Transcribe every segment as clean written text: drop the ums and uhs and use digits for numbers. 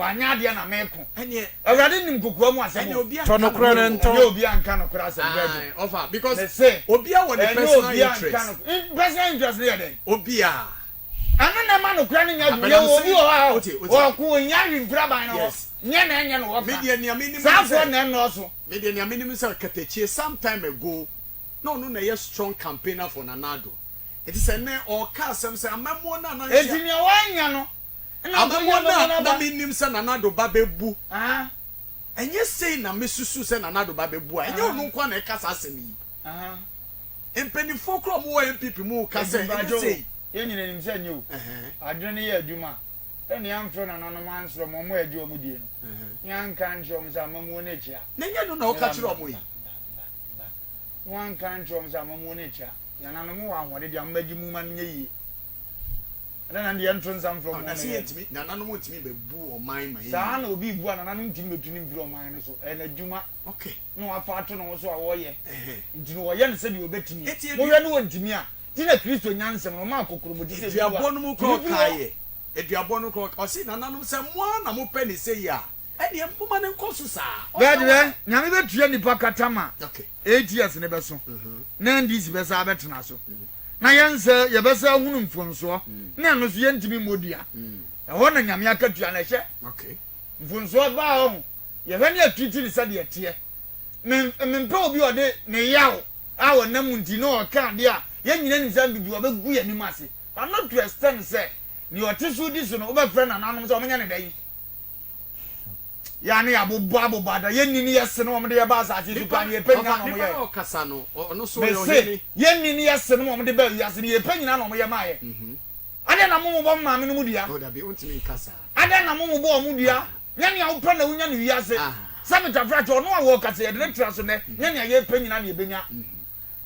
Wanyɛ adeɛ na meko. Ɛneɛ. Awurade nim kokoa mu asɛm Ɛneɛ o. obi Tɔ anka nokorɛ no nokorɛ o. ntɔn. Ɛnyɛ obi anka nokorɛ asɛm Virgil. Ae ɔfa because Mese obia wɔ ne ɛnyɛ personal obi anka interest. no personal interest no yɛ dɛn? Obia. Ɛno na ɛma nokorɛ no nyɛ Ah adwuma. but Yɛwɔ I'm obi saying wɔ hɔ a wotie wotie. ɔko ɔnnya hwee mfiri aban no hɔ. Yes. Nyɛ na ɛnyɛ na Me wɔka. deɛ nea menim ne Saa foɔ sɛ na ɛnnɔɔso. me deɛ nea menim ne sɛ Katakyie some time ago na ɔno na ɛyɛ strong campaigner for Nana Addo. Nti sɛ nnɛ ɔɔka asɛm sɛ amammuo no a na Enti nkyɛ nea wannya no na ɔkɔnya amammuo no amammuo no a na aba. menim sɛ Nana Addo ba bɛbu Aha. ɛnyɛ sei na mesusu sɛ Nana Addo ba bɛbu a ɛnyɛ Aha. ɔno nko ara na ɛka saa asɛm yi. Aha. Mpanimfoɔ koraa a wɔwɔ NPP mu reka Enti sɛ ɛnyɛ mpakyɛw o, sei. yɛn nyinaa nim sɛ ɛnyɛ o. Ɛhɛn. Adwene no yɛ adwuma a, ɛnna yɛamfrɛ nananom ansrɛ wɔn, wɔn a yɛgye wɔn die no, Ɛhɛn. na yɛanka ankyerɛ wɔn sɛ amammuo no rekyea. Na ɛnyɛ ɛno na ɔka Mmra, kyerɛ mmra, wɔn yi. ba, ba, ba, ba. Na wɔanka ankyerɛ wɔn sɛ amammuo no rekyea. Nananom wɔ ahoɔden deɛ a, mommɛgye mu ma no nyɛ yie. Ɛdɛn na ɛnde yɛnto nsa mfrɛ wɔn Na ma sɛ wɔmmɛyɛ? yɛntumi, nananom ntumi bɛbu ɔman ma Saa yɛnyɛ. na obi rebu a, nananom ntumi bɛtu no mfiri ɔman no so. Ɛyɛ n'adwuma. Okay. Na wafa ato ne ho so a ɔreyɛ. Ɛhɛn. Nti no wɔyɛ no sɛdeɛ ɔbɛtumi. Enti edu. Mohwɛ ne ɔntumi a, nti na Kristo nyansam no, ɔmaa kokuroboti sɛ bi wu a, Aduabɔ no mu tumi koraa firi hɔ. ɔkaeɛ. Aduabɔ no koraa ɔka, ɔse nananom sɛ mo ara na mopɛ no sei a, ɛneɛ momma no nkɔ so saa. Bɛɛ Ɔka deɛ, wa. Nyame bɛtua nnipa kata ma Okay. ATS no bɛso, na NDC bɛsan abɛtena so, na yɛn sɛ yɛbɛsan ahunu mfomsoɔ, na ɛno nso yɛntumi mmɔ dua. Ɛhɔ na Nyame akatua no ɛhyɛ. Okay. Mfomsoɔ baa hɔ ho, yɛhwɛ ne yɛtreat no sɛdeɛ ɛteɛ. Me, mempɛ obi a ɔde ne yaw a ɔnam mu nti na ɔka adeɛ a yɛn nyinaa nim sɛ bibi ɔbɛgu yɛn anim ase. But not to extend sɛ nea ɔte so di so no wobɛfrɛ nananom sɛ wɔnyɛ ne dɛn. Yɛ a ne yɛabobɔ abobɔ ada, yɛnni ne yɛse no wɔn de yɛba asase so koraa ne yɛpɛ nyinaa na wɔn yɛ. Mese yɛnni ne yɛse no wɔn de ba wiase ne yɛpɛ nyinaa na wɔn yɛ maa yɛ. Adɛn na mo mobɔ mo maame no mu dua? Adɛn na mo mobɔ wɔn dua? Nyɛ nea wopɛ na wunya no wiase. Sɛ metafra kyɛ ɔno a wɔka sɛ yɛde no tra so nnɛ, nyɛ nea yɛpɛ nyinaa na yebenya.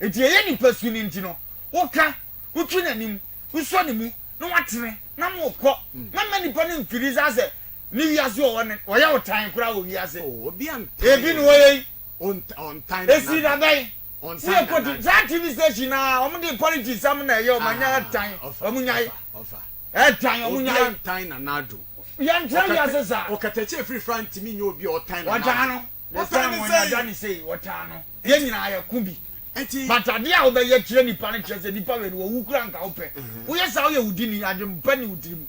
Enti yɛyɛ nipasu no nti no, woka, wotwi n'anim, wosɔ ne mu, na woatene, na mokɔ. Mɛmma nnipa no mfiri saa sɛ ne wiase ɔwɔ no, ɔyɛ wo tan koraa wɔ wiase. Ebi na ɔyɛ yi. Esi da bɛn? Woyɛ kɔti saa TV station na wɔn de politics am na ɛyɛ wɔn anya tan wɔn nyae. Ɛtan wɔn nyae. Yɛntra wiase saa. Ɔkatakyie firifira ntumi nyɛ obi a ɔtan Nana Ɔtan Addo. no. Ɔtan Ɔtan ne no sɛn? ɔnya ne sei, ɔtan no. Yɛn nyinaa yɛko bi. Nti. But adeɛ a wobɛyɛ kyerɛ nipa no kyerɛ sɛ nipa wei no wawu koraa nka wopɛ. Woyɛ saa woyɛ wudini, adwempa nni wo tirim.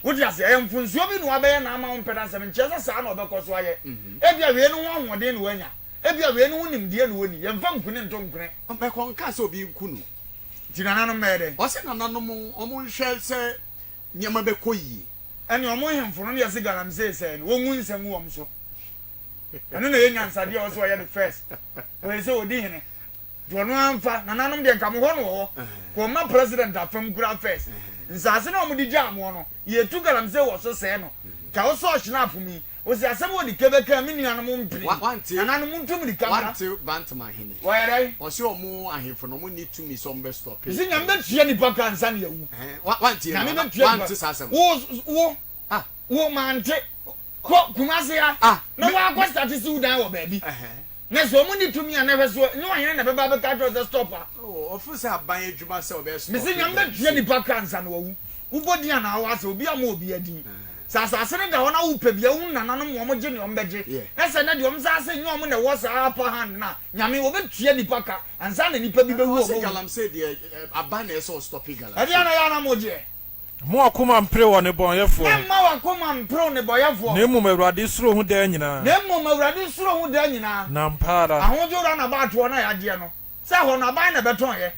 Wote aseɛ? Ɛyɛ mfonsoɔ bi na wabɛyɛ na ama wompɛ n'asɛm, nkyerɛ sɛ saa na ɔbɛkɔ so ayɛ. Ebia wei no ho ahoɔden na wanya, ebia wei no ho nimdeɛ na ɔnni. Yɛmfa nkune nto nkune. Ɔbɛkɔ nka sɛ obi nku no. Nti nananom bɛyɛ dɛn? Ɔse nananom wɔn nhwɛ sɛ nneɛma bɛkɔ yie. Ɛne ɔmo hemfo no ne yɛse galamsey sɛɛ no wɔngu nsa ngu wɔn so. Ɛno na ɛyɛ nyansadeɛ a ɔwɔ sɛ ɔyɛ no first. Ɔyɛ sɛ ɔdi hene. Nti ɔno ara mfa. Nananom deɛ nka mo hɔ no wɔ hɔ. Kɔ ɔma president afam koraa first. Nsaase no a wɔde gyaa moɔ no, yɛtu galamsey wɔ so sɛɛ no. Nka wosɔɔ Schnapp mu yi, ɔsi asɛm a ɔdi kɛbɛkaa me nuanom mpene yi. Nananom montu mmirika mmra. Wante Bantam ahene. Wɔyɛ dɛn? Ɔse ɔmo ahemfo no ɔmo nni tumi sɛ ɔmo bɛ stɔpe. Mese Nyame bɛtua nipa ka ansa na yɛawu. Wantie Nyame no bɛtua nipa. wante saa asɛm no. Wo wo wo mante. Kɔ Kumase ha na wakɔ starte si wo dan wɔ baabi. Na sɛ ɔmo nni tumi a na hwɛ so nyɛ ɔhene na ɛbɛba abɛka akyerɛ wo sɛ stop a. Oh ɔfeel sɛ aban adwuma sɛ ɔbɛ stɔpe Mese Nyame bɛtua nipa ka ansa na wawu. Wobɔ din anaa w'asɛ obi amma obiara din. Sɛ asase no da hɔ na wopɛ bi a, wohu nananom ma wɔgye nea wɔbɛgye. Na sɛ nnɛ deɛ wɔn nsa ase nyɛ wɔn na ɛwɔ saa upper hand no a, Nyame, wɔbɛtua nnipa ka ansa na nnipa bi bɛwu a Ɔse wɔbɛwu. galamsey deɛ aban na ɛsɛ ɔstɔpe galamsey. Ɛdeɛn na ɛyɛ a na mogyeɛ? Mma w'akoma mmpere wɔ nnebɔneyɛfoɔ ho. Mma w'akoma mmpere wo nnebɔyɛfoɔ. Na mmom Awurade suro ho daa nyinaa. Na mmom Awurade suro ho daa nyinaa. Na ampa ara. Ahodwo wura na abatoɔ no a yɛagyeɛ no, sɛ ɛhɔ no aban na ɛbɛtɔn yɛ.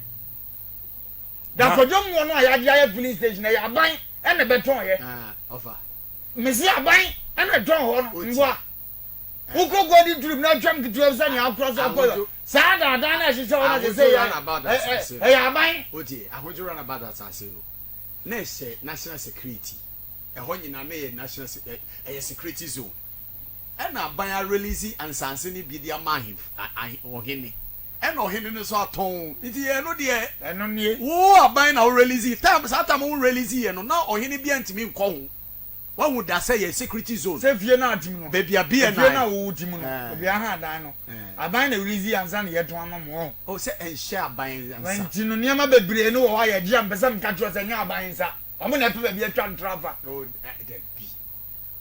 Da kwadwom wɔ no a yɛagye ayɛ filling station ɛyɛ aban ɛna ɛbɛtɔn yɛ. Mesi aban ɛna ɛtɔn hɔ no mboa. Wokɔ golden tulip na atwam ketewa bi sɛ nea akora so akɔ yɛ. Saa daadaa na ɛhyehyɛ hɔ na sɛ sɛ yɛ ɛyɛ aban. Otie ahodwo runabout asase no na ɛhyɛ national security ɛhɔ nyinaa na ɛyɛ national ɛyɛ security zone. Ɛna aban a release nsanse no bi de ama ahemf ahe ɔhene. Ɛna ɔhene no nso atɔn. Nti ɛno deɛ Ɛno nie. wo aban na wo release. Time saa time wo release yɛ no na ɔhene biara ntumi nkɔ ho. Wahu da sɛ yɛ security zone. Sɛ fie no a te mu no. Baabi a BNI. Efie no a wo te mu no. Ɛɛ. Obiara ha adan no. Ɛɛ. Aban na release yɛ ansa na yɛtɔn ama mo wɔn. Oh sɛ ɛnhyɛ aban nsa. Nti no nneɛma bebree no wɔ hɔ a yɛgye a mpɛ sɛ meka kyerɛ wo sɛ ɛnyɛ aban nsa. Wɔn na ɛpɛ baabi atwa ntra afa. Oh dabi.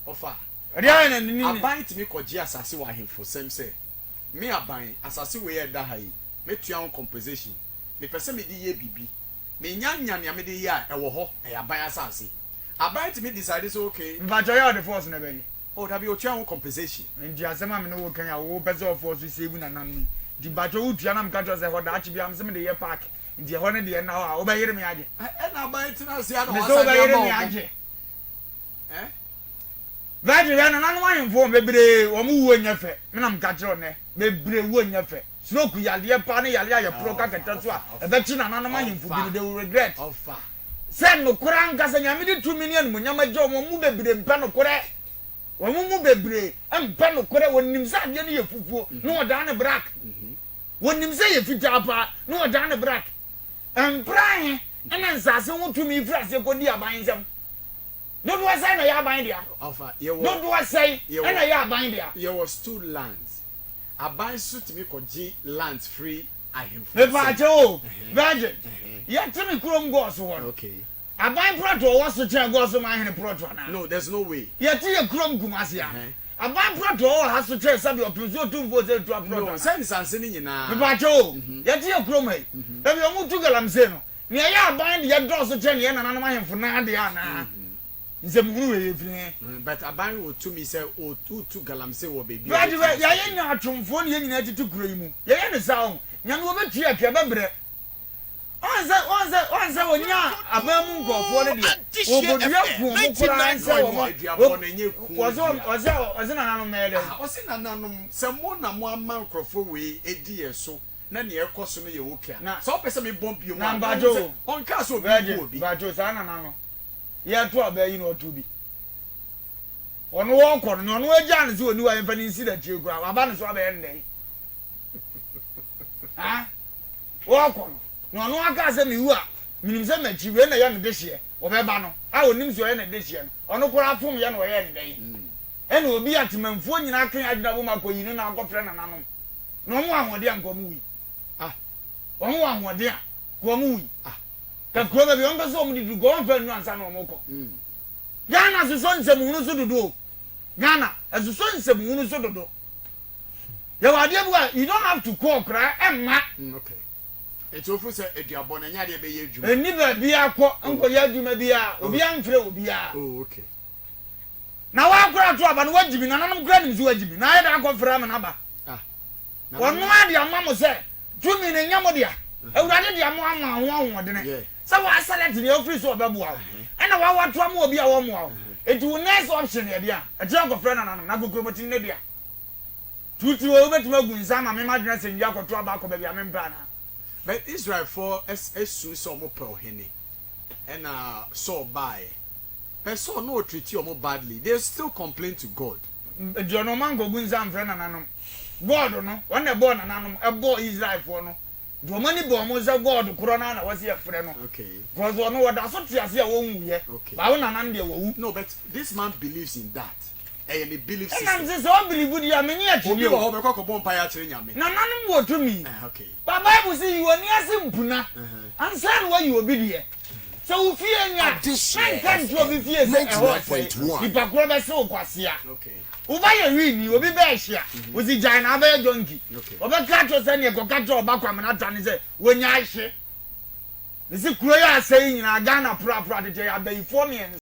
Ɔfa. Ɛdeɛ ayɛ na ne ne. Aban tumi kɔgye asase wɔ ahemfo sɛm sɛ, me aban, asase wei a ɛda ha yi, mɛtua ho compensation. Mepɛ sɛ mede yɛ biribi. Menya nya nea mede yɛ a, ɛwɔ hɔ, ɛyɛ aban asase. Aban tumi decide sɛ okay. Mpakyɛw yɛ a ɔde force na ɛbɛgye? Oh dabi, otua ho compensation. Nti asɛm a me ne wo reka yi a wo pɛ sɛ ɔforce so save nananom yi, nti mpakyɛw wo tua na meka kyerɛ wo sɛ ɛhɔ daakye biara mese mede yɛ park, nti ɛhɔ no deɛ nna hɔ a, wobɛyere me agye? Ɛna aban tena ase a na Mese wasan de wobɛyere ama me wɔn. agye? Eh? Virgin hwɛ nananom ahemfo wɔn bebree wɔn wuo nyɛ fɛ, me na meka kyerɛ wo nnɛ, bebree wuo nyɛ fɛ. Stroke yadeɛ paa ne yareɛ a yɛporɔ ka kɛtɛ so a ɛbɛkye nananom ahemfo bi no, they will regret. Sɛ nokorɛ ankasa Nyame de tumi ne animuonyam agya wɔn, wɔn mu bebree mpɛ nokorɛ. Wɔn mu bebree mpɛ nokorɛ. Wɔnim sɛ adeɛ no yɛ fufuo na wɔdan no brak. Wɔnim sɛ yɛ fitaa paa na wɔdan no brak. Mprɛ ahe na nsase ho tumi firi aseɛ kɔdi aban nsam? Dodoɔ sɛn na ɛyɛ aban dea? Dodoɔ sɛn na ɛyɛ aban dea? Yɛwɔ stool lands. Aban nso tumi kɔgye lands firi ahemfo nsam. Mepaakyɛw o, Virgin, yɛte me kurom Gɔɔso hɔ no, aban prɔto ɔwɔ so kyɛn Gɔɔso man hene prɔto anaa? No, there's no way. Yɛte yɛ kurom Kumasi a, aban prɔto ɔwɔ ha so kyɛn sɛdeɛ ɔpem so Otumfoɔ Osei Tuah prɔto No, anaa? sɛ nsanse no nyinaa. Mepaakyɛw o, yɛte yɛ kurom ha yi, baabi a wɔtu galamsey no, nea ɛyɛ aban deɛ dɔɔso kyɛn nea ɛyɛ nananom ahemfo no ara deɛ anaa? Nsɛmhunu wei ɛfiri he? But aban wɔ tumi sɛ wotu galamsey wɔ baabi a Brad obetumi hwɛ, yɛayɛ asɔpe. nyaatwomfoɔ ne yɛn nyinaa tete kuro yi mu. Yɛyɛ no saa o. Nyame wɔbɛtua ka, ɛbɛbrɛ. Ɔn sɛ, ɔn sɛ, ɔn sɛ wɔnyaa aban mu nkurɔfoɔ no deɛ, wɔkɔdua ku wɔn koraa nsɛ wɔn. Aduabɔ no ɛnyɛ ku Wɔse, dua. ɔse, ɔse nananom mɛyɛ dɛn? Ah, ɔse nananom, sɛ mo na mo ama nkurɔfoɔ wei adi yɛn so na nea ɛkɔ so no yɛ okay a, Na, sɛ wopɛ sɛ mebɔ bio mu na a, mpakyɛ wohu sɛ o, ɔnkaa sɛ obi nku Virgin, obi. mpakyɛ o, saa nana no, yɛto aba yi na ɔto bi. Ɔno ɔkɔ no, nea ɔno agyaa no sɛ ɔni hɔ a yɛmfa no nsi n'akyire koraa, waba ne so abɛyɛ no dɛn? Ha? Ɔkɔ no, nea ɔno aka sɛ mewu a, menim sɛ m'akyi wei na ɛyɛ me dehyeɛ, ɔbɛba no, a ɔnim sɛ ɔyɛ ne dehyeɛ no, ɔno koraa fom yɛ na ɔyɛɛ no dɛn? Ɛna obi a temanfuo nyinaa ka yɛn adwene abom akɔyi no na akɔfrɛ nananom, na wɔn wɔ ahoɔden a nka wɔn wui. Ah, Wɔn wɔ ahoɔden a nka wɔn wui. ah, Ka kuro baabi wɔn pɛ sɛ wɔn de duru kɔ wɔn fɛ nnuru ansa na wɔn kɔ. Ghana sosɔ nsɛm hunu so dodo o. Ghana ɛsosɔ nsɛm hunu so dodo. Yɛwɔ adeɛ bi wa you don't have to call koraa ɛmma. Okay. Nti wofu sɛ aduabɔ no ɛnyɛ adeɛ bɛyɛ adwuma. Ɛnni baabi akɔ nkɔyɛ adwuma biara obiara mfrɛ obiara. Oh okay. Na wakora to aba no wagyi bi nananom kora nim so wagyi bi na ayɛ dɛ akɔfrɛ ama no aba. Ah. Ɔno ara de ama mo sɛ tumi no nyɛ mo dea. Awurade de ama ama ho ahoɔdene sɛ woaselect nea ofiri so ɔbɛboa wo ɛna woawato ama obi a wɔmmoa wo. Enti wo next option yɛ dea? Ɛkyerɛ nkɔfrɛ nananom na kokurobotini ne dea. Tuuti wei wobɛtumi agu nsa ama me madwene asɛ nnua akɔto aba akɔ baabi a mempɛ anaa? But Israelfoɔ su sɛ wɔpɛ ɔhene ɛna Saul baeɛ. But Saul na ɔtreati wɔn badly, they still complain to God. Nti ɔno ɔma nkɔgu nsa mfrɛ nananom. God no, ɔno na ɛbɔɔ nananom, ɛbɔɔ Israelfoɔ no. Nti wɔn ani bɔɔ wɔn sɛ God korɔ no ara na wɔse yɛfrɛ no. Okay. Because ɔno ɔda so te ase a ɔnwuiɛ. Okay. But wo nana no deɛ wawu. No but this man believes in that. Ɛyɛ ne belief Ɛna system. mese sɛ ɔbelieve deɛ a menye Obi akyinnye wɔ o. hɔ ɔbɛkɔ akɔbɔ mpaeɛ akyerɛ Nyame. Nananom wɔ tumi. Eh, okay. But Bible se yi w'ani ase mpuna Uh-huh. ansa na woayi obi deɛ. Sɛ wo fie nya a, Adehyeɛ menka nkyerɛ obi FM fie sɛ ɛhɔ ɔsɛe. 99.1. Nipa korɔ bɛse wo kwasea. Okay. Wo ba yɛ wii obi bɛ ɛhye a, wo si gyae na abɛyɛ junkie. Okay. Ɔbɛka akyerɛ wo sɛ neɛ kɔka kyerɛ ɔba Kwamena Ta ne sɛ wanya ahye. Mese kuro yi a asɛe yi nyinaa Ghana prapra tete yɛ abayifoɔ mmiɛnsa.